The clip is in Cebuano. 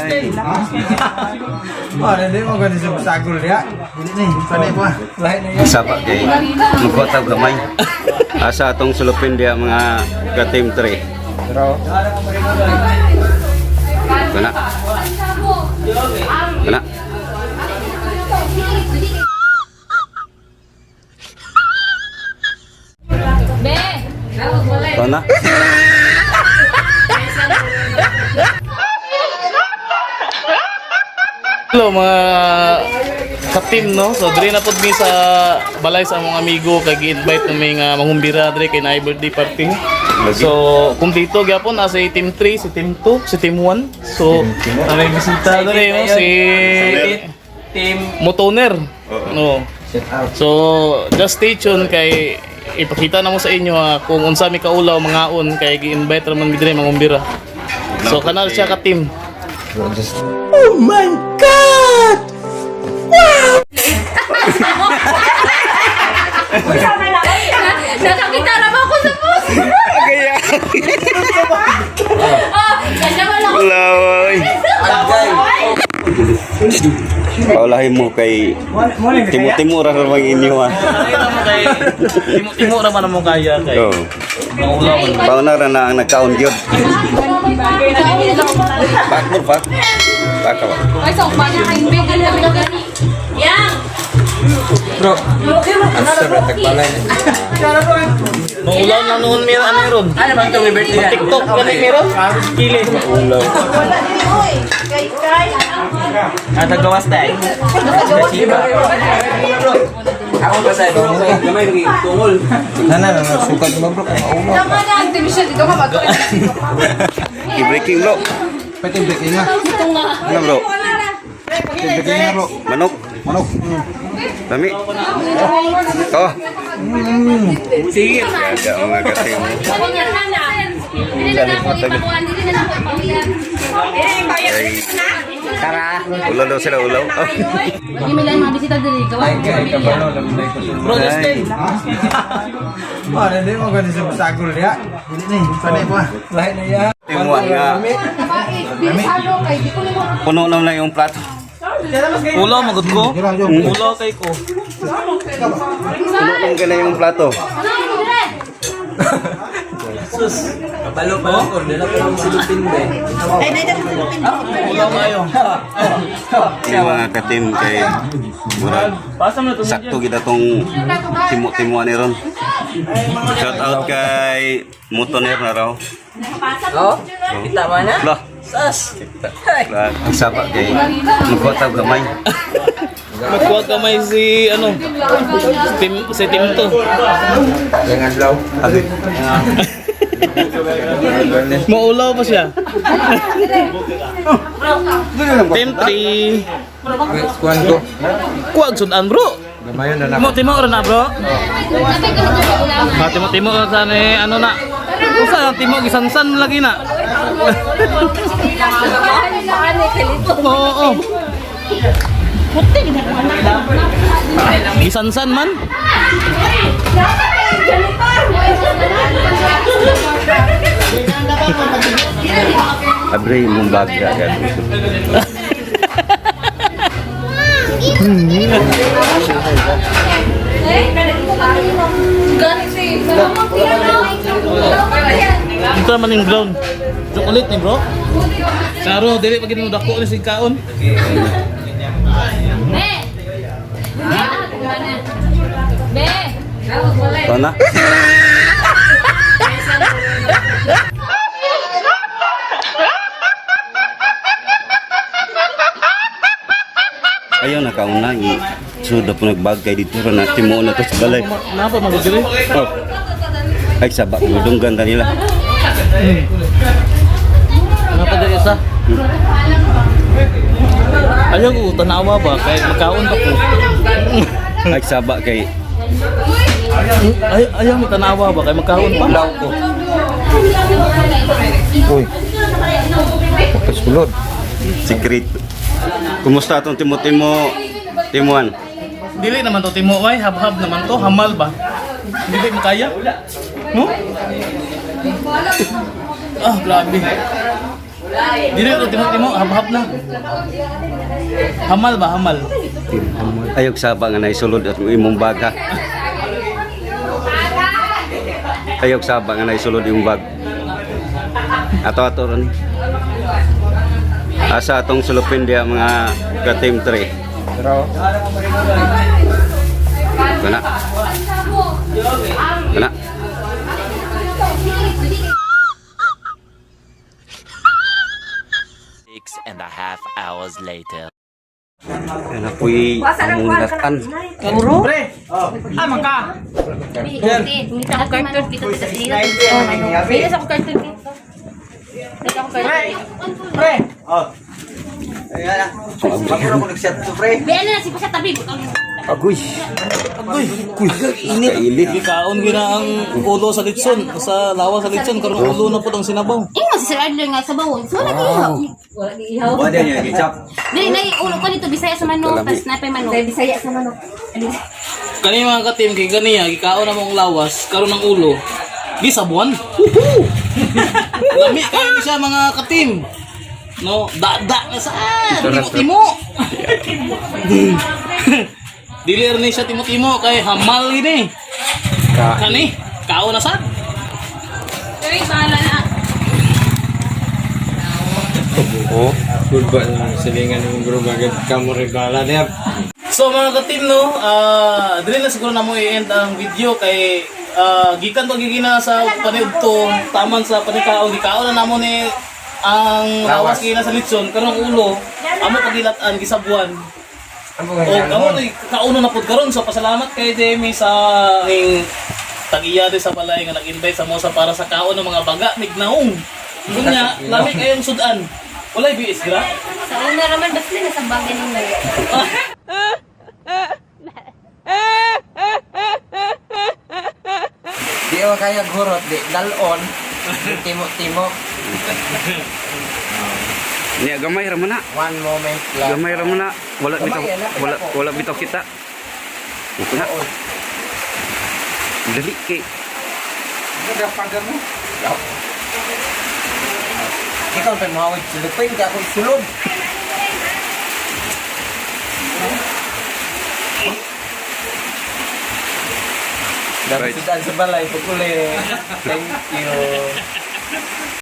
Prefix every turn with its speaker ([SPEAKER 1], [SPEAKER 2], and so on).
[SPEAKER 1] Justin.
[SPEAKER 2] Oh, hindi mo gani sa sagol ya. Dili ni, panay mo. Lahi na yan.
[SPEAKER 3] Sapa kay magkuha tag gamay. Asa atong sulupin diha, mga ka-team 3.
[SPEAKER 2] Pero
[SPEAKER 3] Kana. Kana.
[SPEAKER 4] Be!
[SPEAKER 3] Kana.
[SPEAKER 1] Hello mga ka-team, no. So diri na pud mi sa balay sa among amigo kay gi-invite nami nga mangumbira diri kay naay birthday party. So kumpleto gyapon na si team 3, si team 2, si team 1. So may bisita diri, no, si
[SPEAKER 5] Team
[SPEAKER 1] Motoner. No. So just stay tuned kay ipakita na mo sa inyo ha, kung unsa mi kaulaw mangaon kay gi-invite ra man mi diri mangumbira. So kanal siya ka team.
[SPEAKER 4] Nakakita na ba ako sa post?
[SPEAKER 3] Kaya.
[SPEAKER 4] Ah, kanya wala ko.
[SPEAKER 3] Laway. Paulahin mo kay Timo-timo ra bang inyo ha.
[SPEAKER 1] Kay timo-timo ra man mo kaya kay.
[SPEAKER 3] Oo.
[SPEAKER 1] Maulaw man.
[SPEAKER 3] Pauna ra na ang nagkaon gyud. Pak mo pak. Pak ka ba?
[SPEAKER 4] Ay, sa upa niya kayo. Be, gani, gani. Yang!
[SPEAKER 2] Bro, asa ra tagbalay ni.
[SPEAKER 1] Maulaw na noon mi ano ron.
[SPEAKER 5] Ano ba itong birthday?
[SPEAKER 1] TikTok gani meron? Kili.
[SPEAKER 3] Ulaw.
[SPEAKER 5] Ah, tagawas tayo. Ako ba sa gamay tungol.
[SPEAKER 2] Na na na sukat mo, bro, kay maulaw.
[SPEAKER 4] Tama na, Ante Michelle, dito ka mag-
[SPEAKER 3] I-breaking, bro.
[SPEAKER 2] Pwede breaking nga.
[SPEAKER 4] Ito nga.
[SPEAKER 3] Ano, bro?
[SPEAKER 2] Pwede breaking nga, bro.
[SPEAKER 3] Manok.
[SPEAKER 2] Manok.
[SPEAKER 3] Dami. Oh.
[SPEAKER 5] Sige.
[SPEAKER 3] Kaya mga ka-team.
[SPEAKER 4] Hindi na lang ako ipakuan, hindi na lang ako ipakuan.
[SPEAKER 3] Ay,
[SPEAKER 5] Tara.
[SPEAKER 3] ulaw daw sila, ulaw. Oh.
[SPEAKER 4] Lagi may mga bisita diri, gawa
[SPEAKER 2] Ay
[SPEAKER 4] ko
[SPEAKER 2] kay
[SPEAKER 4] pamilya.
[SPEAKER 2] kabalo lang day ko.
[SPEAKER 1] Bro Justin.
[SPEAKER 2] Oh, hindi mo gani sa sagol ya. Dili ni, panay mo. Lahi na yan.
[SPEAKER 3] Team 1 nga. Puno na lang yung plato.
[SPEAKER 1] Ulaw magud ko. Ulaw kay ko.
[SPEAKER 3] Puno lang ka na yung plato.
[SPEAKER 5] Sus. Kabalo pa lang ko. Dala ko lang silupin ba.
[SPEAKER 1] Ulaw kayo.
[SPEAKER 3] Yung mga ka-team kay murag
[SPEAKER 1] Pasa mo na to.
[SPEAKER 3] sakto kita tong timo-timuan ni ron. Shout out kay Mutoner na raw.
[SPEAKER 5] Oh? Kita man na?
[SPEAKER 3] Lah,
[SPEAKER 5] Sus.
[SPEAKER 3] ang sapa kay magkuha tag gamay.
[SPEAKER 1] Magkuha kamay si ano si team 2.
[SPEAKER 2] Jangan law.
[SPEAKER 3] Agay.
[SPEAKER 1] Maulaw pa siya. Team 3.
[SPEAKER 2] Kuan ko.
[SPEAKER 1] Kuwag sudan, bro.
[SPEAKER 2] Gamayon na na.
[SPEAKER 1] Timo timo ra na, bro. Ah, timo timo ra sa ni ano na. Usa ang timo gisansan lagi na. Oo. Oo. Gisansan man.
[SPEAKER 3] Abre mong bag agad.
[SPEAKER 1] Ito naman yung brown. Chocolate ni bro. Saro, dili pa gid mo dako ni sig kaon.
[SPEAKER 4] Be! Be!
[SPEAKER 3] Pauna. Ayaw na kauna. Suda po nagbag kay dito ra na timo na to sa balay.
[SPEAKER 1] Napa magud diri?
[SPEAKER 3] Oh. Ay saba, dunggan ta nila.
[SPEAKER 1] Napa diri sa? Ayaw ko tanawa ba kay magkaon pa ko.
[SPEAKER 3] Ay saba kay
[SPEAKER 1] Ay ayaw mi tanawa ba kay magkaon pa.
[SPEAKER 2] Law ko. Uy. Pasulod.
[SPEAKER 3] secret. Kumusta atong timo-timo timuan?
[SPEAKER 1] Dili naman to timo ay habhab naman to hamal ba. Dili mo kaya? No? Ah, grabe. Dili ro timo-timo, hab-hab na. Hamal ba hamal?
[SPEAKER 3] Ayog saba nga naisulod at imong bag ha. Ayog saba nga naisulod imong bag. Ato ato ron. Asa atong sulupin diya mga ka team 3.
[SPEAKER 2] Pero
[SPEAKER 3] Kana. Kana.
[SPEAKER 5] 6.5 hours later.
[SPEAKER 3] Kana puy among latan.
[SPEAKER 2] Pre! Ah, man ka!
[SPEAKER 4] Dito ako cartoon dito dito dito. Dito ako cartoon dito. Dito ako cartoon.
[SPEAKER 2] Pre! Oh. Ayan na. Bago na ko nag-set to, pre.
[SPEAKER 4] Biyan na si pa sa tabi.
[SPEAKER 3] Agoy. Agoy. Kuy. Init. Init.
[SPEAKER 1] Gikaon gina ang ulo sa litson, sa lawa sa litson karon ulo na pud ang sinabaw.
[SPEAKER 4] Ingon si Sir Adler nga sa bawon. So wala giihaw. Wala giihaw.
[SPEAKER 2] Wala niya gitsap.
[SPEAKER 4] Dili na ulo ko dito Bisaya sa manok, tas napay manok. Bisaya sa manok.
[SPEAKER 1] Kani mga ka-team kay ganiya gikaon na mong lawas karon ang ulo. Gisabuan. Woohoo! Lami kayo ni siya mga ka-team. No, da-da na saan? Timo-timo. Dili ni siya timo-timo kay hamal gini. Kani, kaon na sad.
[SPEAKER 4] Pero bahala na.
[SPEAKER 5] Oh, good ba na silingan ng bro bagad kamo regala niya.
[SPEAKER 1] So mga ka-team no, dili na siguro na mo i-end ang video kay gikan to gigina sa paniudto, taman sa panikaon, gikaon na namo ni ang lawas gina sa litson karon ang ulo, amo pagilat-an gisabuan.
[SPEAKER 2] Ang
[SPEAKER 1] O amo ni kauno na pud karon, so pasalamat kay Demi sa ning tag-iya di sa balay nga nag-invite sa mosa para sa kaon ng mga baga mignaong. Unya, lami kayong sudan. Walay biis gra.
[SPEAKER 4] Sa una raman basta nasa bagay ng
[SPEAKER 2] Di ko kaya gurot, di dalon. Di timo-timo.
[SPEAKER 3] Niya gamay ra man na.
[SPEAKER 2] One moment lang.
[SPEAKER 3] Gamay ra man na. Wala bitaw
[SPEAKER 2] Gamay, eh,
[SPEAKER 3] wala
[SPEAKER 2] ako.
[SPEAKER 3] wala bitaw kita. Kana. Dali kay
[SPEAKER 2] Nagapaga mo. Ikaw pa mawid sulupin kay ako sulod.
[SPEAKER 3] Right.
[SPEAKER 2] Dapat sa balay pag uli. Thank you.